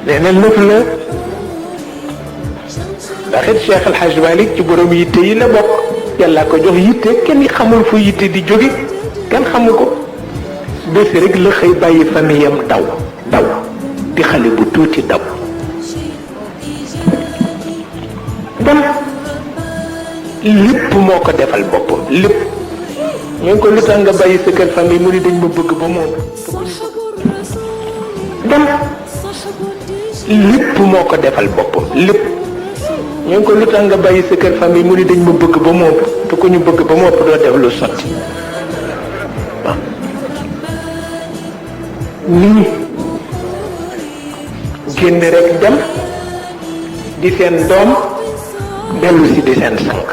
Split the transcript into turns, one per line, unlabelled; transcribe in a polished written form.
nee na lëf la ndax it Cheikh El Hadj Malick ci borom yitte yi la bokk yàlla ko jox yitte kenn xamul fu yitte di jóge kenn xamu ko bés rek la xëy bàyyi famille am daw di xale bu tuuti daw dem lépp moo ko defal boppam lépp ñu ngi ko lu tax nga bàyyi sa kër famille mu ni dañ ma bëgg ba moom dem lépp moo ko defal boppam lépp ñu ngi ko lu tax nga bàyyi sa kër famille mu ni dañ ma bëgg ba moom te ku ñu bëgg ba moom doo def lu sotti waaw nii génn rek dem di seen doom dellu si di seen sang